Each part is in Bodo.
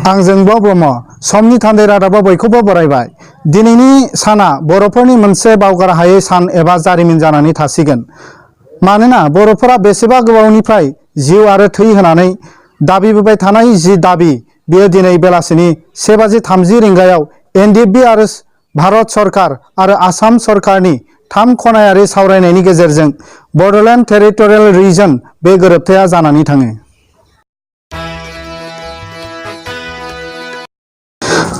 आं जोंबा ब्रह्म समनि थान्दै रादाबा बयखौबो बरायबाय। दिनैनि साना बर'फोरनि मोनसे बावगार हायै सान एबा जारिमिन जानानै थासिगोन। मानोना बर'फोरा बेसेबा गोबावनिफ्राय जिउ आरो थै होनानै दाबिबोबाय थानाय जि दाबि बेयो दिनै बेलासिनि 1:30 रिंगायाव एनडिएफबि आरो भारत सरकार आरो आसाम सरकारनि 3 खनायारि सावरायनायनि गेजेरजों बड'लेण्ड टेरिटरियेल रिजन बे गोरोबथाया जानानै थाङो।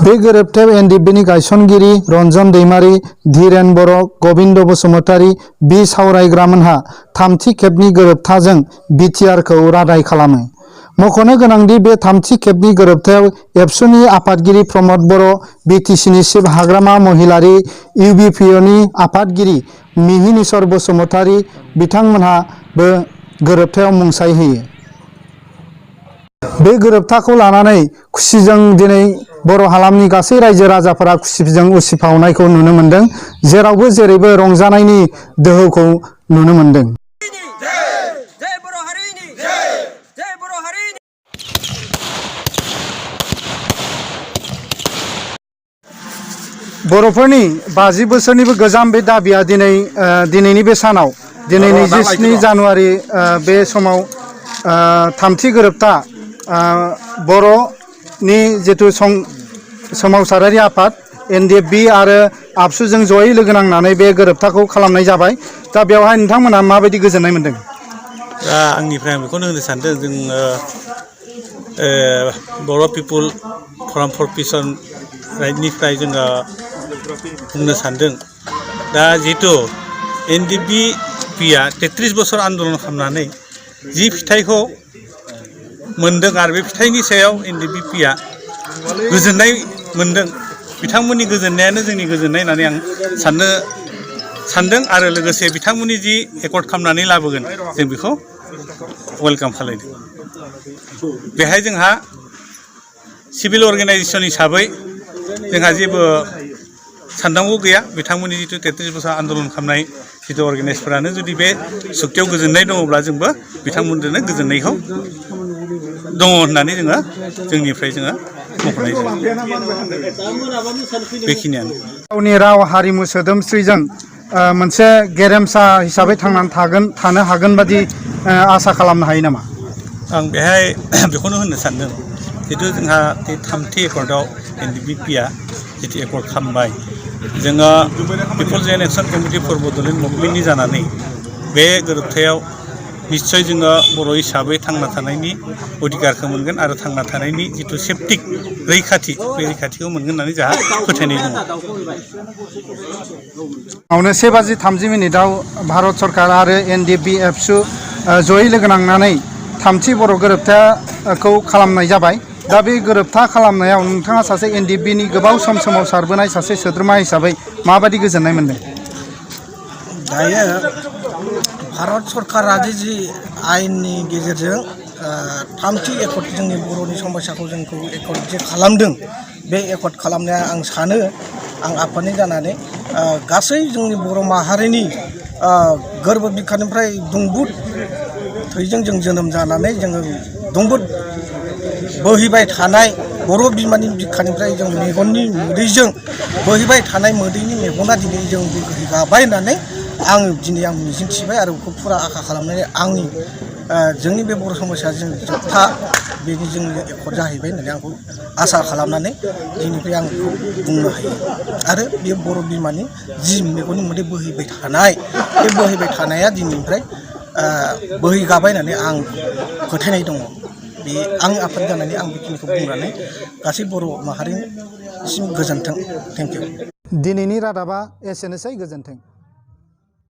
बे गोरोबथायाव एनडिएफबिनि गायसनगिरि रन्जन दैमारी, धीरेन बर', गबिन्द बसुमतारी बि सावरायग्रामोनहा थामथि खेबनि गोरोबथाजों बिटिआरखौ रादाय खालामो। मख'नो गोनांदि बे थामथि खेबनि गोरोबथायाव एबसुनि आफादगिरि प्रमद बर', बिटिसिनि चिफ हाग्रामा महिलारी इउबिपिअनि आफादगिरि मिहिनीश्वर बसुमतारी बिथांमोनहाबो गोरोबथायाव मुंसाइ होयो। बे गोरोबथाखौ लानानै खुसिजों दिनै बर' हालामनि गासै रायजो राजाफोरा खुसिजों उसिफावनायखौ नुनो मोन्दों। जेरावबो जेरैबो रंजानायनि दोहौखौ नुनो मोन्दों। बर'फोरनि 50 बोसोरनिबो गोजाम बे दाबिया दिनैनि बे सानाव दिनै 27 जानुवारि बे समाव थामथि गोरोबथा बर'नि जिथु सोमावसारारि आफाद एनडिएफबि आरो आबसुजों जयै लोगो नांनानै बे गोरोबथाखौ खालामनाय जाबाय। दा बेवहाय नोंथांमोनहा माबायदि गोजोननाय मोन्दों? दा आंनिफ्राय आं बेखौनो होननो सानदों, जों बर' पिपुल फराम फर पिसन राइटनिफ्राय जोङो बुंनो सानदों। दा जिहेतु एनडिएफबिआ 33 बोसोर आन्दलन खालामनानै जि फिथाइखौ मोन्दों आरो बे फिथाइनि सायाव एनडिएफबिआ गोजोननाय मोन्दों। बिथांमोननि गोजोननायानो जोंनि गोजोननाय होननानै आं सानदों आरो लोगोसे बिथांमोननि जि एकर्ड खालामनानै लाबोगोन जों बेखौ वेलकाम खालायदों। बेहाय जोंहा सिभिल अर्गेनाइजेसन हिसाबै जोंहा जेबो साननांगौ गैया। बिथांमोननि जिथु 33 बोसोर आन्दलन खालामनाय जिथु अर्गेनाइजफोरानो जुदि बे सुक्तियाव गोजोननाय दङब्ला जोंबो बिथांमोनजोंनो गोजोननायखौ दङ होननानै जोंनिफ्राय जोङो मख'नाय जायो। बेखिनियानो। गावनि राव हारिमु सोदोमस्रिजों मोनसे गेरेमसा हिसाबै थांनानै थानो हागोन बादि आसा खालामनो हायो नामा? आं बेहाय बेखौनो होननो सानदों, जितु जोंहा थामथि एकर्डआव एनडिएफबिआ जितु एकर्ड खालामबाय, जोङो peoples and action committee for Bodoland मुभमेन्टनि जानानै बे गोरोबथायाव निस्सय जोङो बर' हिसाबै थांना थानायनि अधिकारखौ मोनगोन आरो थांना थानायनि जिथु सेफटि रैखाथि बे रैखाथिखौ मोनगोन होननानै जोंहा फोथायनाय दङ। 1:30 भारत सरकार आरो एनडिएफबि एबसु जयै लोगो नांनानै थामथि बर' गोरोबथाखौ खालामनाय जाबाय। दा बे गोरोबथा खालामनायाव नोंथाङा सासे एनडिएफबिनि गोबाव सम सोमावसारबोनाय सासे सोद्रोमा हिसाबै माबायदि गोजोननाय मोन्दों? दायो भारत सरकारा जि आयेननि गेजेरजों थामथि एकर्ड जोंनि बर'नि समस्याखौ जोंखौ एकर्ड जे खालामदों, बे एकर्ड खालामनाया आं सानो आं आफादनि जानानै गासै जोंनि बर' माहारिनि गोरबो बिखानिफ्राय दुंबुद थैजों जों जोनोम जानानै जोङो दुंबुद बोहैबाय थानाय बर' बिमानि बिखानिफ्राय जों मेगननि मोदैजों बोहैबाय थानाय मोदैनि मेगना दिनै जों बोहैगाबाय होननानै आं मिजिंथिबाय आरो बेखौ फुरा आखा खालामनानै आंनि जोंनि बे बर' समस्या जों जोबथा बेनि जोंनि एकर्ड जाहैबाय होननानै आंखौ आसा खालामनानै दिनैफ्राय आं बेखौ बुंनो हायो। आरो बे बर' बिमानि जि मेगननि मोदै बोहैबाय थानाय, बे बोहैबाय थानाया दिनैनिफ्राय बोहैगाबाय होननानै आं फोथायनाय दङ। बे आं आफाद जानानै आं बेखिनिखौ बुंनानै गासै बर' माहारिसिम गोजोन्थों। Thank you. दिनैनि रादाबा एसेनोसै, गोजोन्थों।